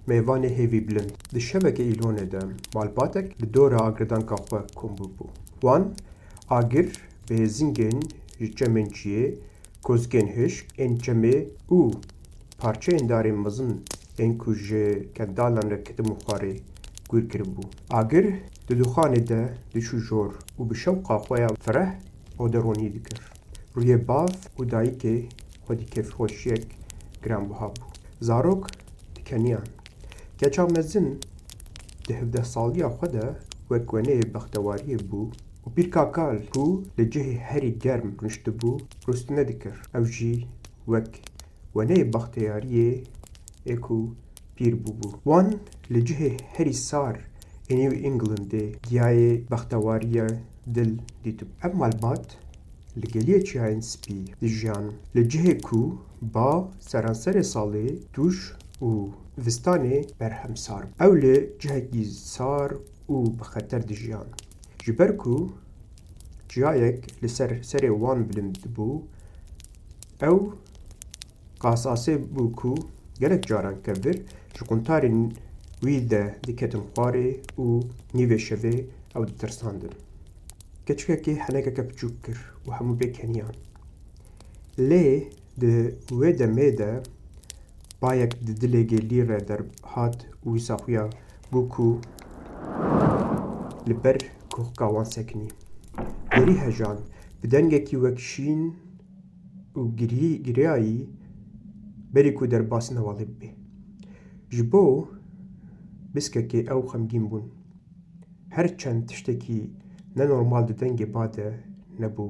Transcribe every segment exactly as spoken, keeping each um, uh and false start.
Mêvanê hêvî bilind. Di şevekê îlonê de malbatek li dora agirdanka xwe kom bûbû. Wan agir bi hêzingên ji çemên çiyê, kozikên hişk ên çemê û parçeyên darên mezin ên ku ji kendalan re ketibûn xwarê, gûr kiribû. Agir di duxanê de diçû jor û bi şewqa xwe ya fireh ode ronî dikir. Rûyê bav û dayikê xwedî kêfxweşiyek giranbiha bû. Zarok dikeniyan. Keça mezin di hevdeh saliya xwe de wek weneyê bextewariyê bû û pîrka kal ku li cihê herî germ rûniştibû, rûstine dikir. Ew jî wek weneyê bexteyariyê ê ku pîr bûbû. Wan li cihê herî sar ê New Englandê giyayê bextewariya dil dîtibû. Ev malbat li geliyê çiyayên spî dijiyan. Li cihê ku ba seranserê salê tûj û vistanê berhem sar bû. Ew li cihekî sar û bi xeter dijiyan. Ji ber ku çiyayek li ser serê wan bilind bû, ew qasasê bû ku gelek caran kevir ji quntarên wî de diketin xwarê û nîvê şevê ew ditirsandin. Keçikekê henekeke piçûk kir û hemû pê keniyan. Lê di wê demê de bayek di dilê gelî re derhat û wisa xuya bû ku li ber kuxka wan sekinî. Derî hejan, bi dengekî wek şîn û girî-, giriyayî berî ku derbas newalê bibe. Ji bo biskekê ew xemgîn bûn. Her çend tiştekî nenormal di dengê ba de nebû.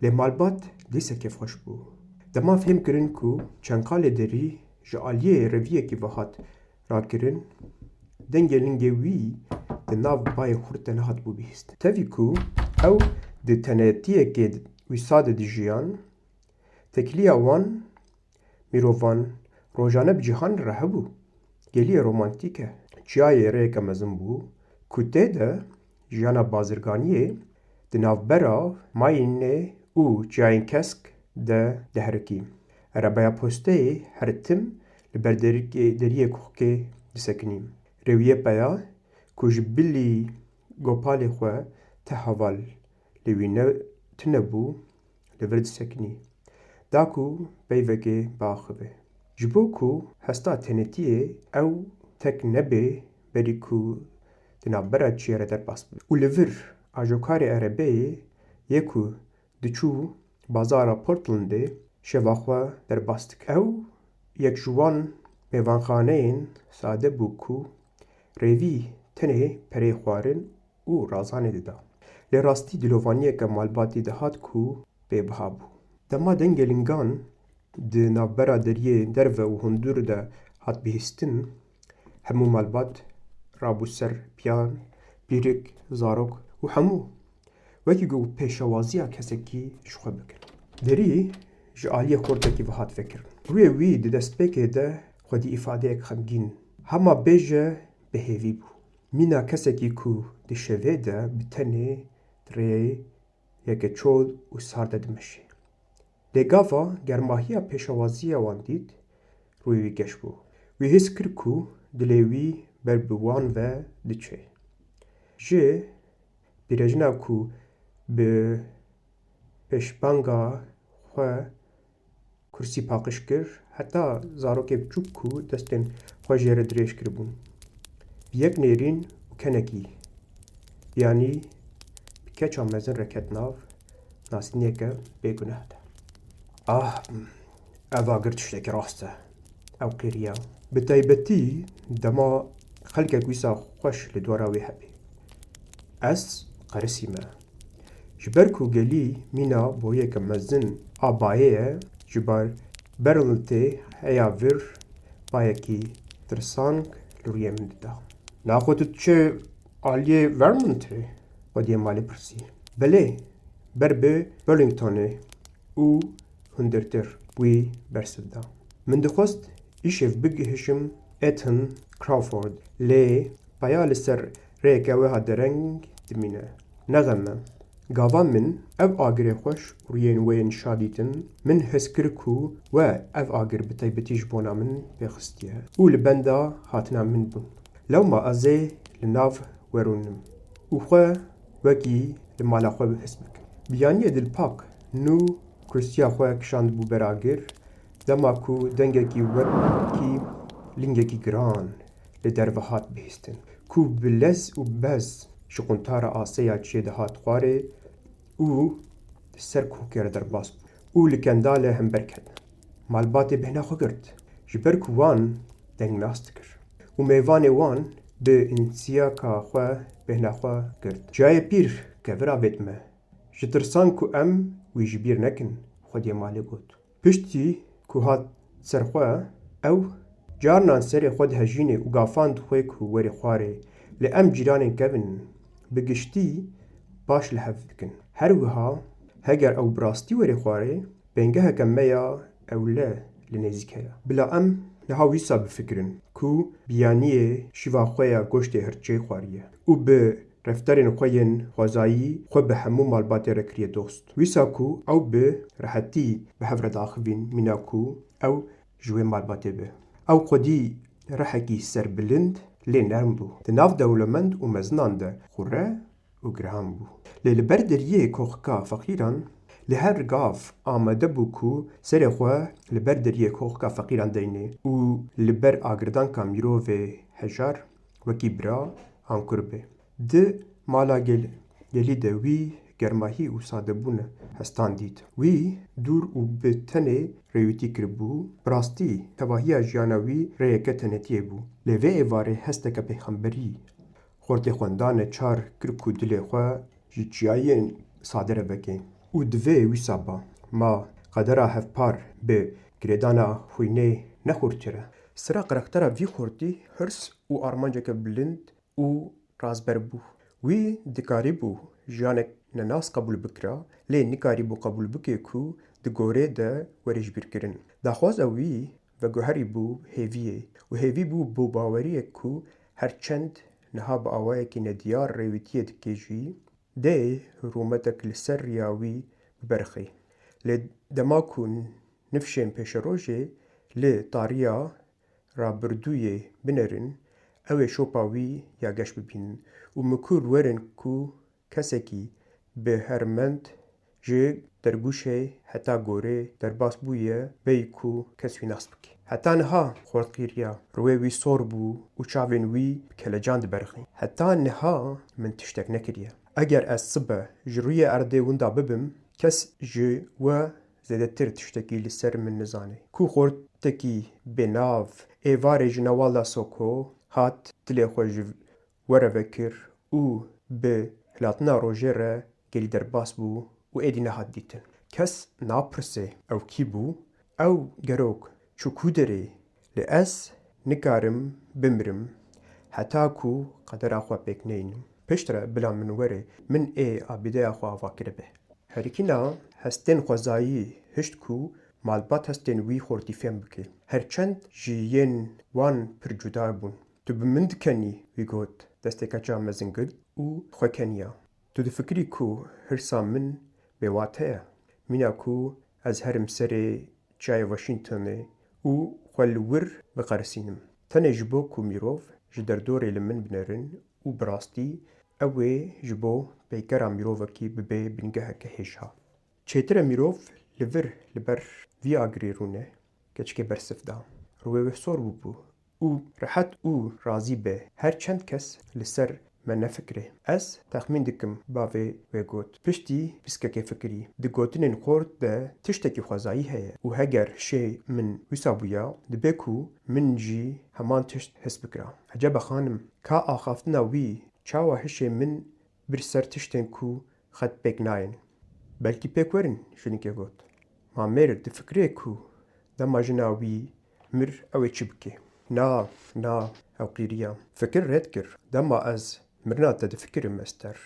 Lê malbat dîse kêfxweş bû. Dema fêm kirin ku çenqalê derî ji aliyê reviyekî ve hat rakirin, dengê lingê wî di nav bayê xurt de nehatibû bihîstin. Tevî ku ew di tenetiyekê wisa de dijiyan, têkiliya wan mirovan rojane bi cîhanê re hebû. Geliyê romantîk e. Çiyayê rêyeke mezin bû ku tê de jiyana bazirganiyê di navbera Mayînê û çiyayên kesk de diherikî. Erebeya posteyê her tim li ber derikê-, deriyê kuxkê disekinî. Rêwiyê peya ku ji bilî gopalê xwe te heval lê wî ne, tune bû, li vir disekinî. Da ku peyvekê biaxive. Ji bo ku hesta tenêtiyê ew tek nebe berî ku di navbera çiyê re derbas bibe. Û li vir ajokarê erebeyê yê ku diçû bazara Portlandê şeva xwe derbas dike. Ew yek ji wan mêvanxaneyên sade bû ku rêvî tenê pereyê xwarin û razanê dida. Lê rastî dilovaniyeke malbatî dihat ku bêbiha bû. Dema dengê lingan di navbera deriyê derve û hundir de hat bihîstin, hemû malbat rabû ser piyan, pîrik, zarok û hemû wekî ku pêşewaziya kesekî ji xwe bikin. Derî ji aliyê xortekî ve hat vekirin. Rûyê wî di destpêkê de xwedî îfadeyek xemgîn, hema bêje bi hêvî bû. Mîna kesekî ku di şevê de bi tenê di rêyeke çol û sar de dimeşe. Lê gava germahiya pêşewaziya wan dît, rûyê wî geş bû. Wî his kir ku dilê wî ber bi wan ve diçe. Ji pîrejina ku bi pêşbanga xwe kursî paqij kir, heta zarokê biçûk ku destên xwe jê re dirêj kiribûn, bi yek nêrîn û kenekî, yanî bi keça mezin re ket nav nasîniyeke bêguneh de. Ah, ev agir tiştekî rast e. Ew qêriya. Bi taybetî dema xelkek wisa xweş li dora wê hebe. Ez qerisîme. Ji ber ku gelî mîna boyeke mezin a bayê ye, ji bar Berlintê heya vir bayekî tirsank li rûyê min dida. Naxwe tu diçe aliyê Vermontê? Xwediyê malê pirsî. Belê, ber bi Burlingtonê û hundirtir, wî bersiv da. Min dixwest îşev bigihişim Ethan Crawford, lê peya li ser rêyeke wiha dereng dimîne. Ne xem e, Gava min ev agirê xweş û rûyên wê yên şa dîtin, min his kir ku we ev agir bi taybetî ji bona min pêxistiye û li benda hatina min bûn. Lewma ez ê li nav we rûnim û xwe wekî li mala xwe his bikim. Biyaniyê dilpak nû kursiya xwe kişandibû ber agir, dema ku dengekî wekî lingekî giran li derve hat bihîstin, ku bi lez û bez ji quntara aseya çiyê dihat xwarê û li ser kokê re derbas bû û li kendalê hember ket. Malbatê bêhna xwe girt, ji ber ku wan deng nas dikir û mêvanê wan bi însiyaka xwe bêhna xwe girt. Çiyayê pîr kevir avêt me, ji tirsan ku em wî ji bîr nekin, xwediyê malê got. Piştî ku hat ser xwe, ew carinan serê xwe dihejînê û gafan dixwê ku werê xwarê, lê em cîranên kevin in, bi giştî baş li hev dikin. Her wiha, heger ew bi rastî werê xwarê, bêngeheke me ya ewle li nêzîk heye. Bila em niha wisa bifikirin ku biyaniyê şîva xwe ya goştê hirçê xwariye û bi reftarên xwe yên xwezayî xwe bi hemû malbatê re kiriye dost. Wisa ku ew bi rehetî bi hev re diaxivîn, mîna ku ew ji wê malbatê be. Ew xwedî rihekî serbilind lê nerm bû. Di nav dewlemend û mezinan de xure û giran bû. Lê li ber deriyê koxika feqîran, li her gav amade bû ku serê xwe li ber deriyê koxika feqîran deyne û li ber agirdanka mirovê hejar wekî bira an kur be. Di mala gel-, gelî de wî germahî û sadebûn hestan dît. Wî dûr û bi tenê rêwîtî kiribû. Bi rastî, tevahiya jiyana wî rêyeke tenêtiyê bû. Lê vê êvarê hesteke pêxemberî xortê xwe dane çar kir ku dilê xwe ji çiyayên sade re veke û divê wisa ba. Ma qedera hevpar bi girêdana xwînê ne xortî re. Sira qerektera vî xortî hirs û armanceke bilind û razber bû. Wî dikarîbû jiyanek nenas qebûl bikira, lê nikarîbû qebûl bike ku di gorê de were jibîrkirin. Daxwaza wî veguherîbû hêviyê û hêvî bû bo baweriyek ku her çend niha bi awayekî nediyar rêwîtiyê dike jî, dê rûmetek li ser riya wî biberxê. Lê dema ku nifşên pêşerojê li tariya rabirdûyê binerin, ew ê şopa wî ya geş bibînin û mikur werin ku kesekî bi hermend ji dergûşê heta gorê derbas bûye, bêyî ku kes wî nas bike. Heta niha xort qîriya, rûyê wî sor bû û çavên wî bi kelecan diberxîn. Heta niha min tiştek nekiriye. Eger ez sibe ji rûyê erdê winda bibim, kes ji we zêdetir tiştekî li ser min nizane. Ku xortekî bênav êvarê ji Newala Soko hat dilê xwe ji we re vekir û bi hilatina rojê re gelî derbas bû û êdî nehat dîtin. Kes napirse ew kî bû, ew gerok çû ku derê, lê ez nikarim bimirim heta ku qedera xwe pêk neynim. Piştre bila min were, min ê abîdeya xwe ava kiribe. Herikîna hestên xwezayî hişt ku malbat hestên wî xortî fêm bike. Her çend ji yên wan pir cuda bûn. Tu bi min dikenî, wî got, destê keça mezin girt û xwe keniya. Tu difikirî ku hirsa min bêwate ye? Mîna ku ez herim serê çiyayê Washingtonê û xwe li wir biqerisînim. Tenê ji bo ku mirov ji derdorê li min binerin û bi rastî ew ê ji bo peykera mirovekî bibe bingeheke hêja. Çêtir e mirov li vir li ber vî agirê rûne, keçikê bersiv da. Rûyê wê sor bûbû û rehet û razî be. Her çend kes li ser me nefikire. Ez texmîn dikim, bavê wê got. Piştî piskekê fikirî. Di gotinên xort de tiştekî xwezayî heye û heger hişê min wisa bûya, dibe ku min jî heman tişt his bikira. Ecebe xanim, ka axaftina wî çawa hişê min bir ser tiştên ku xet pêk nayên. Belkî pêk werin, jinikê got. Ma mêr difikirê ku dema jina wî mir ew ê çi bike? Na, na, ew qîriya. Fikir red kir. Dema ez mirina te difikirim, Ester,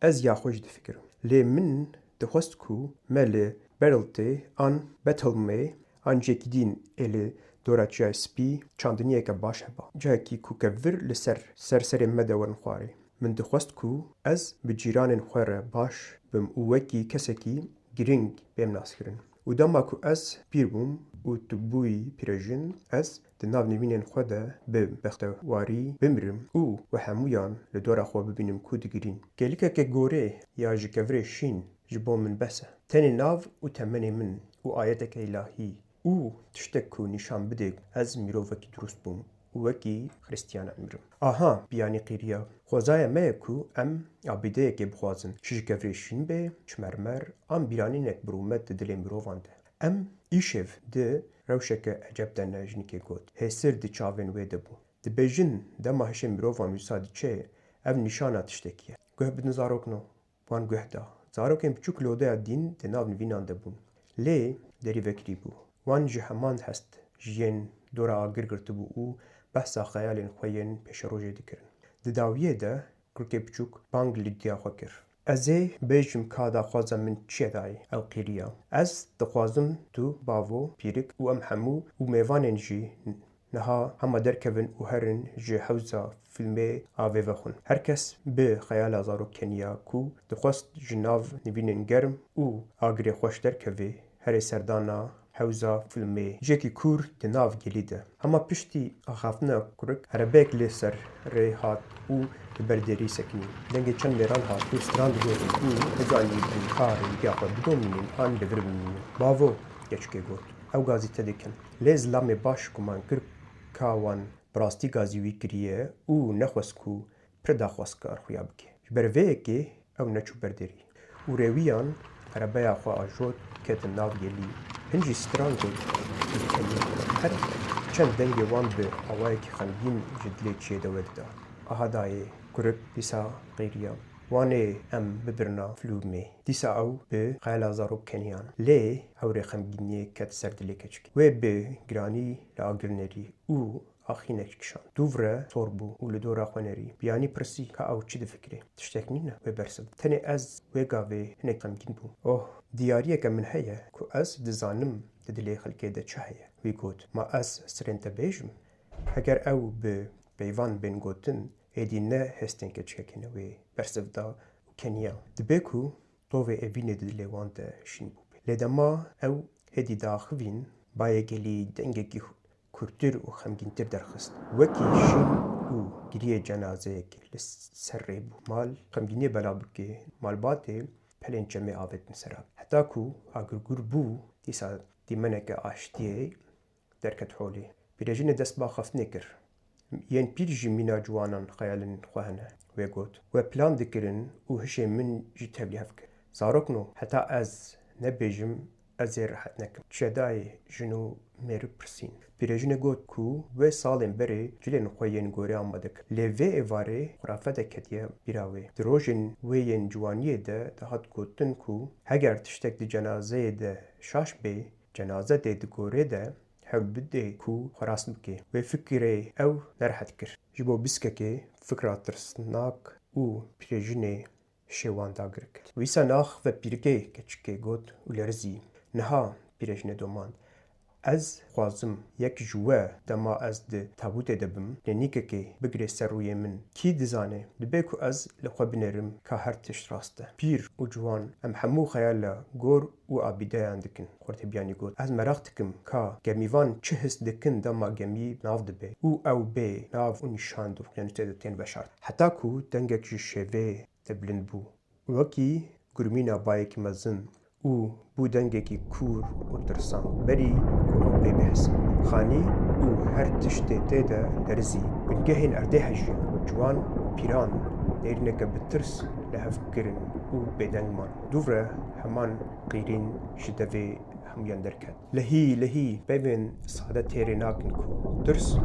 ez ya xwe jî difikirim. Lê min dixwest ku me li Berltê an Bethelmê an cihekî din ê li dora Çiyayê Spî çandiniyeke baş heba. Cihekî ku kevir li ser, ser serê me de werin xwarê. Min dixwest ku ez bi cîranên xwe re baş bim û wekî kesekî girîng bêm naskirin. Û dema ku ez pîr bûm û tu bûyî pîrejin, ez di nav nivînên xwe de bi bextewarî bimirim û we hemûyan li dora xwe bibînim ku digirîn. Kêlikeke gorê ya ji kevirê şîn ji bo min bes e. Tenê nav û temenê min û ayeteke îlahî û tiştek ku nîşan bide ez mirovekî dirust bûm û wekî Xristiyan em mirim. Aha, biyanî qîriya. Xwezaya me ye ku em abîdeyekê bixwazin. Çi ji kevirê şîn be, çi mermer, an bîranînek bi rûmet di dilê mirovan de. Em îşev di rewşeke eceb de ne, jinîkê got. Hêsir di çavên wê de bû. Dibêjin, dema hişê mirovan wisa diçe, ev nîşana tiştekî ye. Guh bidin zarokno. Wan guh da. Zarokên biçûk lodeya dîn di nav nivînan de bûn. Lê derî vekirî bû. Wan ji heman hest ji yên dora agir girtibû û behsa xeyalên xwe yên pêşerojê dikirin. Di dawiyê de kurkê biçûk bang li diya xwe kir. Ez ê bêjim ka daxwaza min çi ye dayê, ew qîriya. Ez dixwazim tu, bavo, pîrik û em hemû û mêvanên jî niha hema derkevin û herin ji hewza filmê avê vexwin. Her kes bi xeyala zarokeniya ku dixwest ji nav nivînên germ û agirê xweş derkeve, herê serdana hewza filmê. Cihekî kûr di nav gelî de. Hema piştî axaftina kurik erebeyek li ser rê hat û li ber derî sekinî. Dengê çend mêran hat û stran digotin û nizanî em ka rêwiya xwe bidomînin an li vir bimînin. Bavo, keçikê got. Ew gazî te dikin. Lê zilamê baş guman kir ka wan bi rastî gazî wî kiriye û nexwest ku pir daxwazkar xuya bike. Ji ber vê yekê ew neçû ber derî û rêwiyan erebeya xwe ajot, ketin nav gelî. Hin jî stran got, "Dikeniya." Her çend dengê wan bi awayekî xemgîn ji dilê çiyê de we dida. Aha dayê, kurik dîsa qîriya. Wan ê em bibirina filmê. Dîsa ew bi xeyala zarok keniyan. Lê hewrê xemgîniyê ket ser dilê keçikê. Wê bi giranî li agir nerî û axînek kişand. Dûv re sor bû û li dora xwe nerî. Biyanî pirsî ka ew çi difikirê. Tiştek nîne wê bersiv. Tenê ez wê gavê hinek xemgîn bûm. Oh, diyariyeke min heye ku ez dizanim di dilê xelkê de çi heye. Wî got, "Ma ez sirên te bêjim? Heger ew bi peyvan bên gotin, êdî ne hestên keçikekê ne wê bersiv da û keniya." Dibe ku tovê evînê di dilê wan de şîn bûbe. Lê dema ew hêdî diaxivîn, bayê gelî dengekî kûrtir û xemgîntir derxist. Wekî şîn û giriyê cenazeyekê li ser rê bû. Mal xemgîniyê bela bike, malbatê pelên çemê avêtin ser av. Heta ku agirgûr bû, dîsa dîmeneke aştiyê derket holê. Pîrejinê dest bi axaftinê kir. Yên pîr jî mîna ciwanan xeyalên xwe hene. Wê got, "We plan dikirin û hişê min jî tevlî hev kir. Zarokno, heta ez nebêjim, ez ê rehet nekim." Çedayê jin û mêr pirsîn. Pîrejinê got ku wê salên berê cilên xwe yên gorê amade kir. Lê vê êvarê xurafe de ketiye bîra wê. Di rojên wê yên ciwaniyê de dihat gotin ku heger tiştek di cenazeyê de şaş bê, cenaze tê di gorê de hewl bide ku xwe rast bike. Wê fikirê ew nerehet kir. Ji bo biskekê fikra tirsnak û pîrejinê şêwan dagir kir. Wîsa nax ve pîrikê keçikê got û lerizî. Niha pîrejinê domand. Ez xwazim yek ji we dema ez di tabûtê de bim, nênîkekê bigire ser rûyê min. Kî dizane, dibe ku ez li xwe binêrim ka her tişt rast e. Pîr û ciwan, em hemû xeyala gor û abîdeyan dikin. Xortê Biyanî got, "Ez meraq dikim ka gemîvan çi his dikin dema gemî nav dibe û ew bê nav û nîşan di okyanusê de tên veşart." Heta ku dengek ji şevê de bilind bû. Wekî gurmîna bayekî mezin û bû dengekî kûr û tirsan berî ku ew pê bihesin. Xanî û her tiştê tê de lerizî. Bingehên erdê hejî, ciwan û pîran nêrîneke bi tirs li hev kirin û bêdeng man. Dûv re heman qîrîn ji devê hemûyan derket. Lehî, lehî, peyvên sade têrê nakin ku tirs û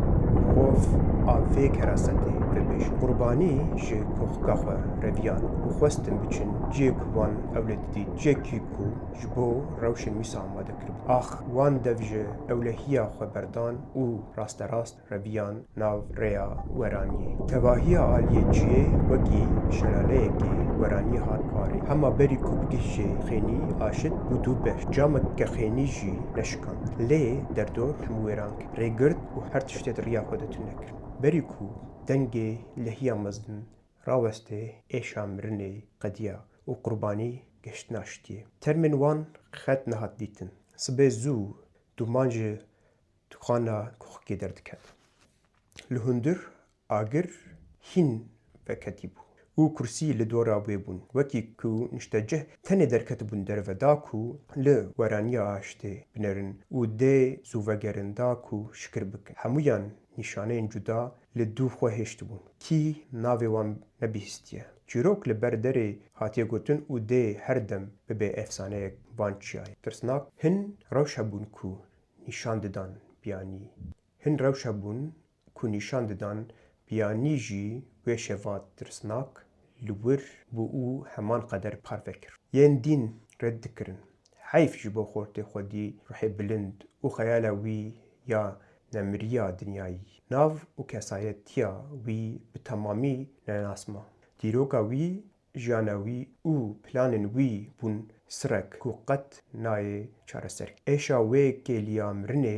xof a vê kerasetê vebêjin. Qurbanî ji koxika xwe reviyan û xwestin biçin cihê ku wan ew lê didît, cihekî ku ji bo rewşên wîsa amade kiribû. Ax, wan dev ji ewlehiya xwe berdan û rasterast reviyan nav rêya weraniyê. Tevahiya aliyê çiyê wekî şelaleyekê weraniyê hat parê. Hema berî ku bigihîje xênî aşit bû dû beş. Cameke xênî jî neşikand. Lê derdor hemû wêran kir. Rêgirt û her tiştê di riya xwe de tune kir. Berî ku dengê lehiya mezin rawestê êşa mirinê qediya û qurbanî geştina şitiyê. Termên wan qet nehat dîtin. Sibê zû dûman ji dixana koxikê derdiket. Li hundir agir hîn veketîbû û kursî li dora wê bûn. Wekî ku niştecih tenê derketibûn derve da ku li weraniya aştê binerin û dê zû vegerin da ku şikir bikin. Hemûyan nîşaneyên cuda li dû xwe hêştibûn. Kî navê wan nebihîstiye? Çîrok li ber derê hatiye gotin û dê her dem bibe efsaneyek van çiyayê tirsnak. Hin rewş hebûn ku nîşan didan biyanî. Hin rewş hebûn ku nîşan didan biyanî jî wê şeva tirsnak li wir bû û heman qeder parve kir. Yên dîn red dikirin. Heyf ji bo xortê xwedî, ruhê bilind û xeyala wî ya nemiriya dinyayî. Nav û kesayetiya wî bi temamî nenas ma. Dîroka wî, jiyana wî û planên wî bûn sirek ku qet nayê çareser. Êşa wê kêliya mirinê